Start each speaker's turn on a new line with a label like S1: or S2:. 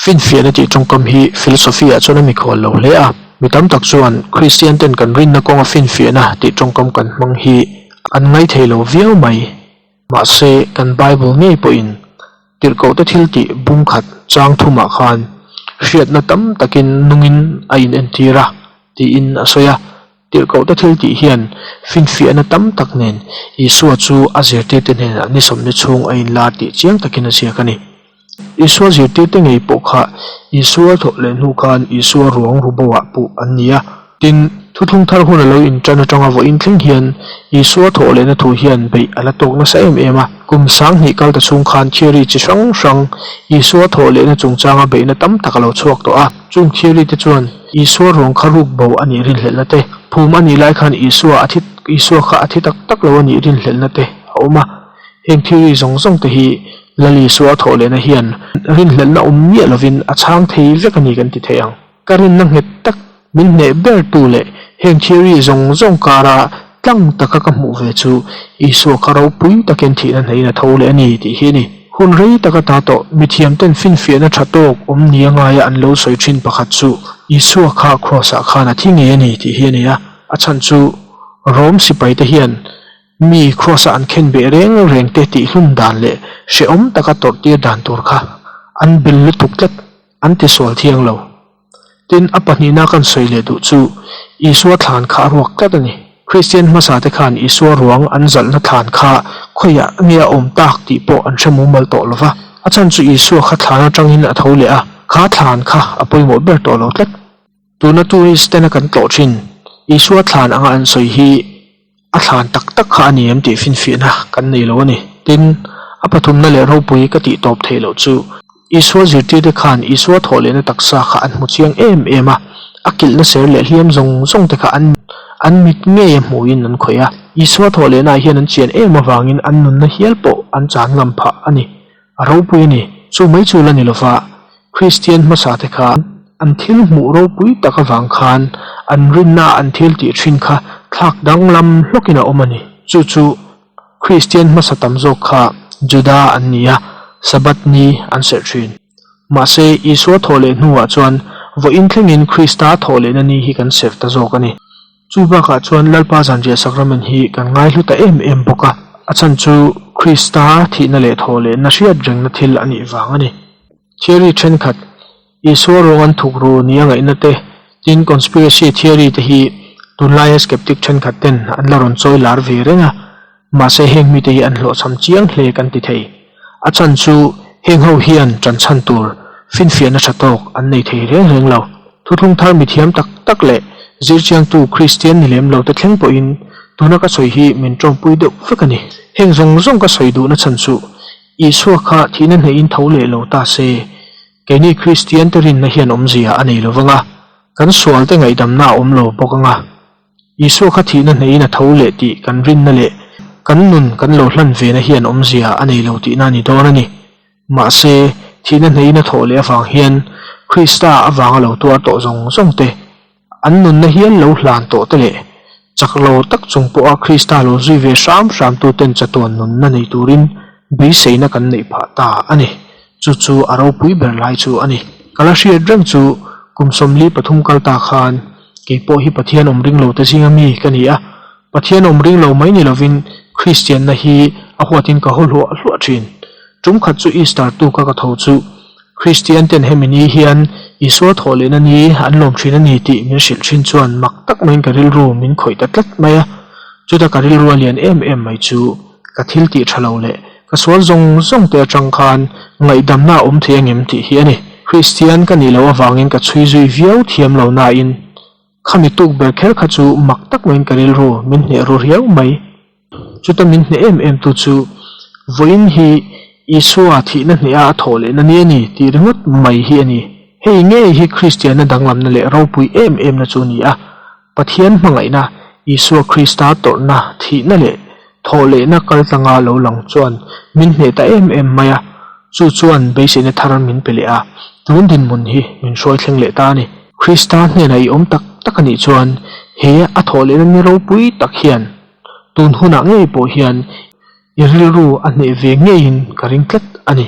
S1: Finfiahna tih tawngkam hi philosophy ah chuan a mikhual lo hle a. Mi tam tak chuan Kristian ten kan rinna kawnga finfiahna tih tawngkam kan hmang hi an ngaithei lo viau mai. Mahse, kan Bible ngei pawhin tirhkohte thil tih bung khat chang thumah khan hriatna tam takin nungin a inentir a tiin a sawi a. Tirhkohte thil tih hian finfiahna tam tak nen Isua chu a zirtirte hnenah ni sawmni chhung a inlar tih chiang takin a ziak a ni. Isua zirtirte ngei pawh kha Isua thawh leh hnu khan Isua ruang ru boah puh an ni a. Tin, thuthlung thar hun a lo inṭan aṭanga vawiin thleng hian Isua thawh lehna thu hian beih a la tawk nasa em em a. Kum sanghnih kal ta chhung khan theory chi hrang hrang Isua thawh lehna chungchanga beihna tam tak a lo chhuak tawh a. Chung theory te chuan Isua ruang kha ruk bo a nih rinhlelhna te, phum a nih lai khan Isua a thi Isua kha a thi tak tak lo a nih rinhlelhna te a awm a. Heng theory zawng zawng te hi Lal Isua thawh lehna hian rinhlelhna awm miah lovin a chhang thei vek a ni kan ti thei ang. Ka rinna nghet tak min hneh ber tu leh heng theory zawng zawng kara tlang taka ka hmuh ve chu Isua kha ropui takin thihna hneiin a tho leh a ni tih hi a ni. Hun rei taka ta tawh mithiamten finfiahna tha tawk awm nia ngaia an lo sawi thin pakhat chu Isua kha Kraws-ah khan a thi ngei a ni tih hi a ni a. A chhan chu Rom sipaite hian Mi Kraws-a an khen beh reng reng te tihhlum dan leh hrehawm taka tawrhtir dan tur kha an bel lutuk tlat, an ti sual thiang lo. Tin, a pahnihna kan sawi leh duh chu Isua thlan kha a ruak tlat a ni. Kristian hmasa te khan Isua ruang an zalhna thlan kha khawiah nge a awm tak tih pawh an hre mumal tawh lo va. A chhan chu Isua kha thlan atangin a tho leh a, kha thlan kha a pawimawh ber tawh lo tlat. Tuna tourist tena kan tlawh thin Isua thlan anga an sawi hi a thlan tak tak kha a ni em tih finfiahna kan nei lo a ni. Tin, a pathumna leh ropui ka tih tawp theih loh chu Isua zirtirte khan Isua thawh lehna taksa kha an hmu chiang em em a, a kilhna ser leh hliam zawng zawng te kha an an mit ngei a hmuhin an khawih a. Isua thawh lehnaah hian an chian em avangin an nunna hial pawh an chan ngam phah a ni. A ropui a ni. Chu mai chu la ni lova, Kristian hmasa te kha an thil hmuh ropui tak avang khan an rinna an thil tih thin kha thlak danglam hlawkin a awm a ni. Chu chu Kristian hmasa tam zawk kha Juda an ni a, Sabbath ni an serh thin. Mahse, Isua thawh leh hnuah chuan vawiin thlengin Krista thawh lehna ni hi kan serh ta zawk a ni. Chu bakah chuan Lalpa Zanriah Sacrament hi kan ngaihlu ta em em bawk a, a chhan chu Krista thihna leh thaw lehna hriat rengna thil a nih vang a ni. Theory thenkhat, Isua ruang an thuk ru nia ngaihna te, tin conspiracy theory te hi tunlaia skeptic thenkhat ten an la rawn chawi lar ve reng a, mahse heng mite hi an hlawhchham chiang hle kan ti thei. A chhan chu heng ho hian ṭanchhan tur finfiahna ṭha tawk an nei thei reng reng lo. Thuthlung thar mithiam tak tak leh zirchiangtu Kristian ni lem lo te thleng pawhin tuna ka sawi hi min ṭawmpui deuh vek a ni. Heng zawng zawng ka sawi duhna chhan chu Isua kha thihna hneihin tho leh lo ta se, keini Kristian te rinna hian awmzia a nei lo vang a, kan sual te ngaihdamna a awm lo bawk ang a. Isua kha thihna hneihin a tho leh tih kan rinna leh kan nun kan lo hlan vena hian awmzia a nei lo tihna a ni dawn a ni. Mahse, thihna hneihin a thawh leh avang hian Krista avanga lo tuar tawh zawng zawng te, an nunna hial lo hlan tawh te leh chak lo tak chung pawha Krista lo zui ve hram hram tuten chatuan nunna nei turin beiseina kan neih phah ta a ni. Chu chu a ropui ber lai chu a ni. Ka la hriat reng chu kum 43 kal ta khan kei pawh hi Pathian awm ring lo te zinga mi ka ni a. Pathian awm ring lo mai ni lovin Kristianna hi a huatin ka haw hluah hluah thin. Tum khat chu Easter tuka ka tho chu Kristian ten hemi ni hian Isua thawh lehna ni an lawm thin a ni tih min hrilh thin chuan mak tak maiin ka rilru min khawih ta tlat mai a. Chuta ka rilru a lian em em mai chu ka thil tih tha lo leh Ka sual zawng zawng te atang khan ngaihdamna a awm thei angem tih hi a ni. Kristian ka nih loh avangin ka chhui zui viau thiam lo nain khami tuk ber kher kha chu mak tak maiin ka rilru min hneh ru riau mai. Chuta min hneh em em tu chu vawiin hi Isua thihna hneha a thawh lehna ni a ni tih ringawt mai hi a ni. Hei ngei hi Kristianna danglamna leh ropui em emna chu a ni a. Pathian hmangaihna, Isua Krista tawrhna, thihna leh thawhlehna kaltlanga lo lang chuan min hneh ta em em mai a, chu chuan beiseina thar min pe leh a, tun dinhmun hi min hruai thleng leh ta a ni. Krista hnenah i awm tak tak a nih chuan he a thawhlehna ni ropui tak hian tun hunah ngei pawh hian i rilru a hneh ve ngeiin ka ring tlat a ni.